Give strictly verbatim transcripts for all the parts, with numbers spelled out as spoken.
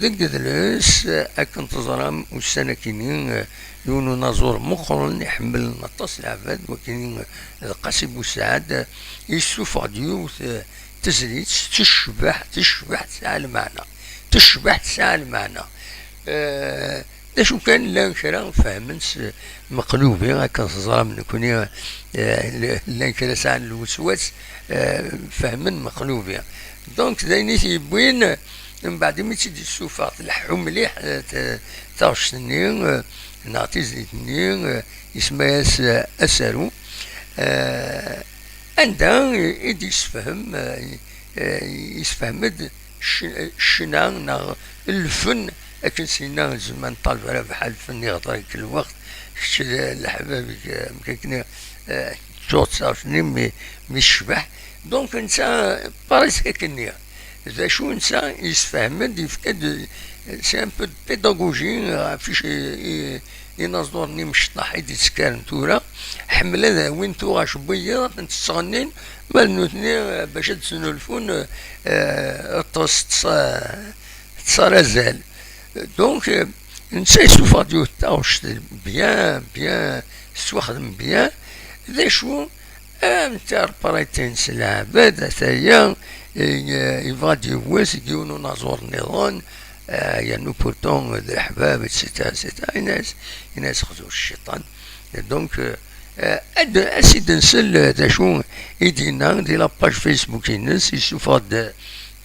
Deg yidles, akken teẓram, ussan akini, yiwen unaẓur meqqren iḥemmlen aṭas leɛbad, wakini d Qasi Bussaɛd, yessufeɣ-d yiwet, eh, tezlit tecbeḥ, tecbeḥ tesɛa lmeɛna, tecbeḥ tesɛa lmeɛna. Eh, d acu kan, llan kra fehmen s meqlubi, akken teẓram nekni, eh, llan kra sɛan lweswas, eh, fehmen meqlubi. Donc, d ayen i t-yewwin, mbeɛd imi tt-id-yessufeɣ, tleḥḥu mliḥ, eh, t-, taɣect-nni, eh, neɣ tizlit-nni, eh, isemma-yas, eh, Asaru. Eh, anda i, i d-yessefhem, eh, eh, yessefhem-d cc-, ccna neɣ lfen, akken s-yenna Zman Ṭaleb Rabeḥ, lfen iɣder deg lweqt, kečč d leḥbab-ik, eh, amek akken, eh, ttuɣ d taɣect-nni mi, mi tecbeḥ. Donc, netta, pareil akkenni. D acu netta yessefhem-d, yefka-d, c'est un peu de pédagogie ɣef ic-, i, i, inaẓuren imecṭaḥ i d-yettekkaren tura. Ḥemmel ad awin tuɣac n wiyiḍ, ad tent-ttɣennin, ma d nutni, eh, bac ad d-snulfun, eh, ṭṭes, ṭṭes, ṭṭes ar azal. Donc, eh, netta yessufeɣ-d yiwet taɣect bien, bien, tettwaxdem bien. D acu? Am tarparitin s leɛbad, ataya, i, yebɣa ad d-yewwet deg yiwen unaẓur nniḍen, eh, yernu pourtant d leḥbab, et cetera, et cetera. Yenna-as, yenna-as xzu cciṭan. Donc, eh, ad, ad s-id-nsel, eh, d acu i d-yenna di la page Facebook-ines, yessufeɣ-d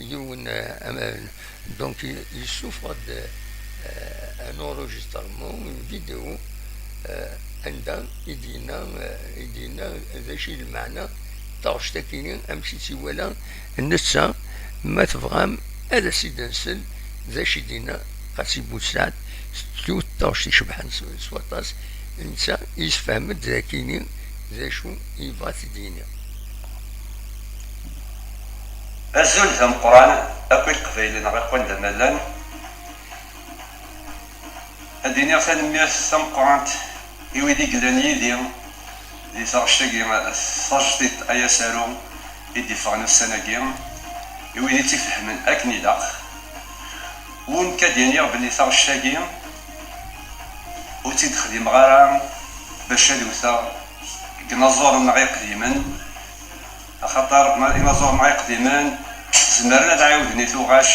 yiwen, eh, am-, donc, yessufeɣ-d, eh, un enregistrement, une vidéo, eh, anda i d-yenna, eh, i d-yenna d acu i lmeɛna taɣect-agi, amek i tt-iwala netta. Ma tebɣam, ad as-id-nsel d acu i d-yenna Qasi Bussaɛd, s yiwet taɣect icebḥen s, s waṭas. Netta yessefhem-d d akini d acu i yebɣa ad t-id-yini. Azul d ameqqran akk i Leqbayel-nneɣ akk anda ma llan. Ad d-iniɣ tanemmirt tameqqrant i wid i yellan yid-i di taɣect-agi tajdidt ay asaru i d-iffɣen ussan-agi, i wid i tt-ifehmen akken ilaq. U nekk ad d-iniɣ belli taɣect-agi ur tt-id-xdimeɣ ara bac ad wteɣ deg inaẓuren-nneɣ iqdimen, axaṭer ma, inaẓuren-nneɣ iqdimen zemren ad ɛiwden i tuɣac,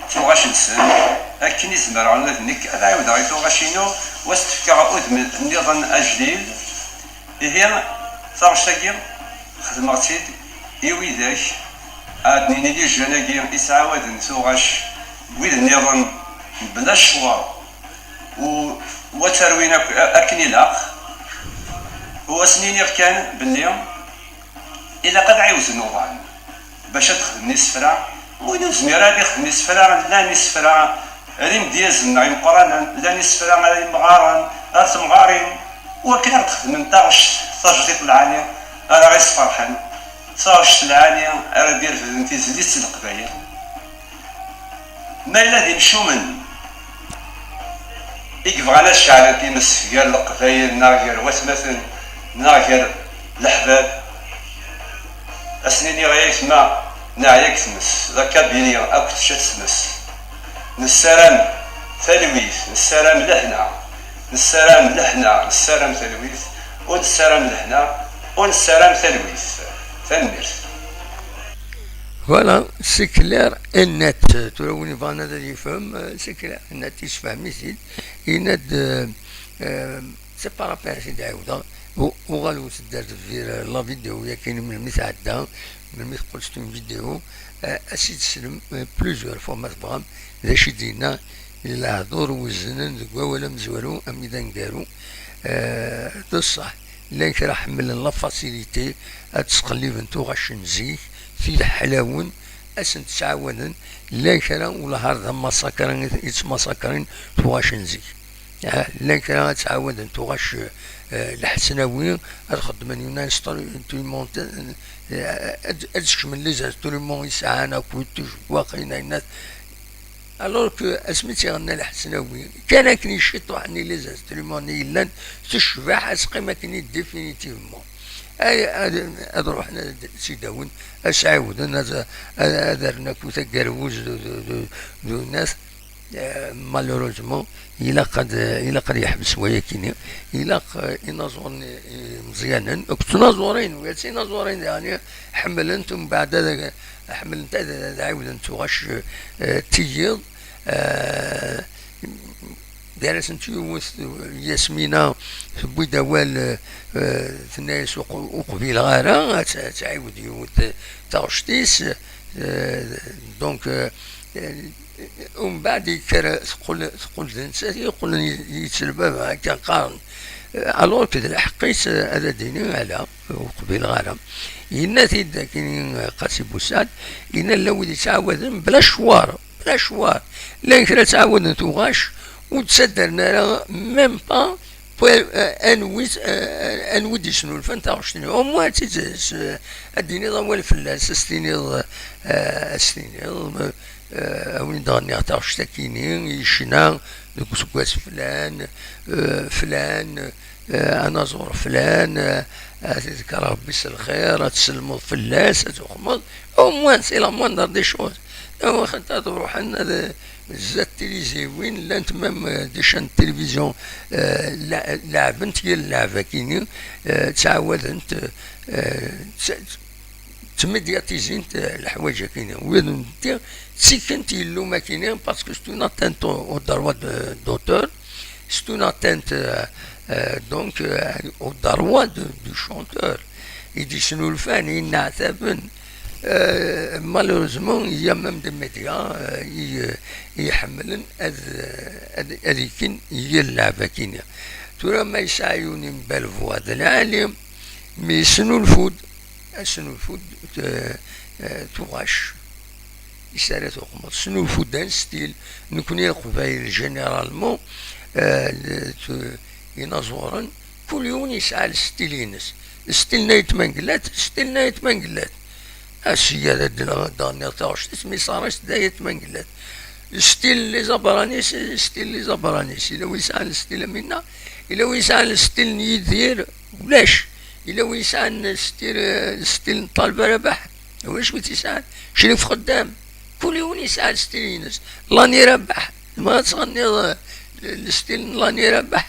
tuɣac-nsen, akken i zemreɣ ula d nekk ad ɛiwdeɣ i tuɣac-inu, u ad s-d-fkeɣ udem nniḍen ajdid. Ihi, taɣect-agi xedmeɣ-tt-id i widak, ad d-nini, d ijjan-agi i ttɛawaden tuɣac n wid nniḍen mebla ccwaṛ, u, u ad t-rwin akk, akken ilaq, u ad sen-iniɣ kan belli ilaq ad ɛiwden uḍan bac ad xedmen isefra. Win ur nezmir ad ixdem isefra, llan isefra ar imedyazen neɣ imeqqranen, llan isefra ar imɣaren, ar temɣarin, u akken ad xedmen taɣect tajdidt lɛali ara ɣ-isferḥen, taɣect lɛali ara d-irefden tizlit n Leqbayel. Ma yella d imcumen i yebɣan ad ceɛlen times gar Leqbayel neɣ gar watmaten neɣ gar leḥbab, ad sen-iniɣ ay aytma, neɛya deg tmes, la Kabylie akk tečča-tt tmes. Nessaram talwit, nessaram lehna, nessaram lehna, nessaram talwit, ur nessaram lehna, ur nessaram talwit. Tanemmirt. Voilà, c'est clair et net. Tura win yebɣan ad yefhem, euh, c'est clair et net, yessefhem-it-id. Yenna-d, euh, euh, c'est par rapport à Sidi Ɛiwda. U-, uɣal u tedder deffir, euh, la vidéo-yagi melmi tɛedda, melmi teqqel c'est une vidéo, euh, ad s-id-teslem, euh, plusieurs fois ma tebɣam, d acu i d-yenna, lehdur wezznen deg wawal amezwaru, am d aneggaru, euh, d ṣṣeḥ. Llan kra ḥemmlen la facilité, ad ttqelliben tuɣac n zik, tileḥḥlawen, ad sent-ttɛawaden. Llan kra wellah ar d amasakra i ttmasakrin tuɣac n zik. Ah, llan kra ad ttɛawaden tuɣac, eh, leḥsnawi, ad xeddmen une instrument, eh, ad, ad skecmen les instruments i sɛan akked tijewwaqin, ayen at-, alors que asmi tt-iɣenna Lḥesnawi, kan akken iciṭuḥ-nni, les instruments-nni yellan, tecbeḥ, ad teqqim akken i définitivement. Ay, ad, ad ruḥen ad, s-idawen, ad s-ɛiwden, ad, ad, ad rren akk taggerwuz d, d, d, d unat. Eh, malheureusement, ilaq ad, ilaq ad yeḥbes wayakini. Ilaq, eh, inaẓuren imeẓyanen, akked tnaẓurin, wi d tinaẓurin, yeɛni, ḥemmlent, umbeɛd ad, ḥemmlent ad, ad ɛiwdent tuɣac, eh, tiyiḍ. Eh, gar-asent yiwet, Yasmina, tewwi-d awal, eh, tenna-yas, "Ur q-, ur qbileɣ ara ad t-, ad tɛiwed yiwet taɣect-is." Eh, donc, eh, Umbeɛd yekker, teqqel, teqqel d nettat i yeqqlen yettelbaba, akken qqaren. Alors que d lḥeqq-is, ad d-tini, "Ala, ur qbileɣ ara." Yenna-t-id akkin Qasi Bussaɛd, yenna, "Llan wid yettɛawaden bla ccwar, bla ccwar. Llan kra ttɛawaden tuɣac, ur d-ttaddren ara, même pas, eh, anwi, eh, anwi d-yesnulfan taɣect-nni. Au moins, ad tt-id-, s-, ad d-tiniḍ awal fell-as, ad s-tiniḍ, eh, ad s-tiniḍ, eh, a win d-ɣenniɣ taɣect-akini, yecna deg useggas flan, eh, flan, eh, anaẓur flan, eh, ad t-iḍker Rebbi s lxir, ad tselmeḍ fell-as, ad tuxmeḍ." Au moins, c'est la moindre des choses. Awaxent ad ruḥen ad, zdat tiliziwin, llant même, eh, des chaînes de télévision, eh, la-, leɛbent yal leɛba-kini, eh, ttɛawadent, eh, tt-, ttmedyatizint, eh, leḥwayeǧ-akini. Wid n ti, ttikkent yellum-akini, parce que c'est une atteinte au, au droit de, d'auteur, c'est une atteinte, euh, euh, donc, euh, au droit de, du chanteur. I d-yesnulfan, i yenneɛtaben, euh, malheureusement, il y a même des médias, euh, i, euh, i iḥemmlen ad, ad, ad ikin yir leɛba-kini. Tura ma yesɛa yiwen une belle voix d lɛali, mi yesnulfu-d, asnulfu-d, euh, euh, tuɣac. Is ara tuqmeḍ. Snulfu-d un style. Nekni Leqbayel, généralement, euh, le-, tu-, inaẓuren, kul yiwen yesɛa le style-ines. Style n Ayt Mengellat, style n Ayt Mengellat. Asya d, d, d-ɣenniɣ taɣect-is, mi ṣaṛ-is d Ayt Mengellat. Style n les Abranis, style n les Abranis. Ila wi yesɛan style am winna, ila wi yesɛan style n Yidir, ulac. Ila wi yesɛan style, style n Ṭaleb Rabaḥ, ulac wi t-yesɛan. Crif Xeddam, kul yiwen yesɛa style-ines. Lani Rabaḥ, ma ad tɣenniḍ, eh, le, le style n Lani Rabaḥ,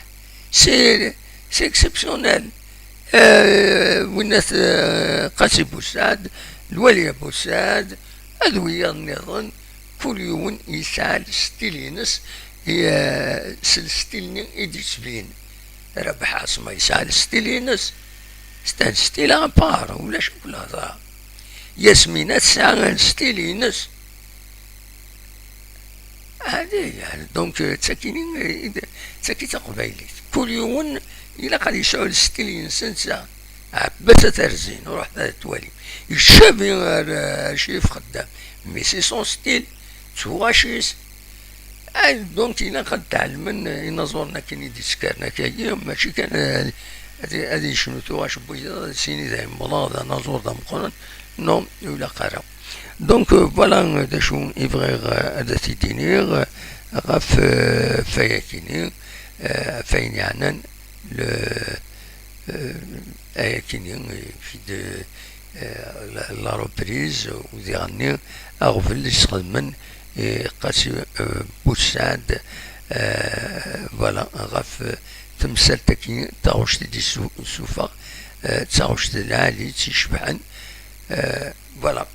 c'est, c'est exceptionnel. Euh, winnat, euh, Qasi Bussaɛd, Lwali Bussaɛd, ad wiyaḍ nniḍen, kul yiwen yesɛa le style-ines, i, euh, s le style-nni i d-yettbin. Rabaḥ Ɛaṣma yesɛa le style-ines. C'est un style à part, ulac akk lehḍra. Yasmina tesɛa un style-ines. Hadi, yani, donc, euh, d takini, euh, d taki taqbaylit. Kul yiwen ilaq ad yesɛu le style-ines netta. Ɛebbas At Rrezin, ruḥ ad twalim. Yettcabi ar, ar Crif Xeddam. Mais c'est son style, d tuɣac-is. Ah, donc, ilaq ad tɛelmen, eh, inaẓuren akken i d-yettkaren akkagi, mačči kan, eh, ad, ad yecnu tuɣac n wiyaḍ, ad s-yini d ayemlaḍ, d anaẓur d ameqqran. Non, ur ilaq ara. Donc, euh, voilà, euh, d acu i bɣiɣ, euh, ad t-id-iniɣ, euh, ɣef, euh, ɣef wayakini, euh, ɣef wayen yeɛnan le, euh, ayakini, euh, fi de, euh, la, la reprise, u diɣenni aɣbel i sxedmen, euh, Qasi, euh, Bussaɛd, euh, voilà, ɣef, euh, temsalt-agi, taɣect i d-yessu-, yessufeɣ, euh, d taɣect lɛali, d ticebḥen, euh, voilà.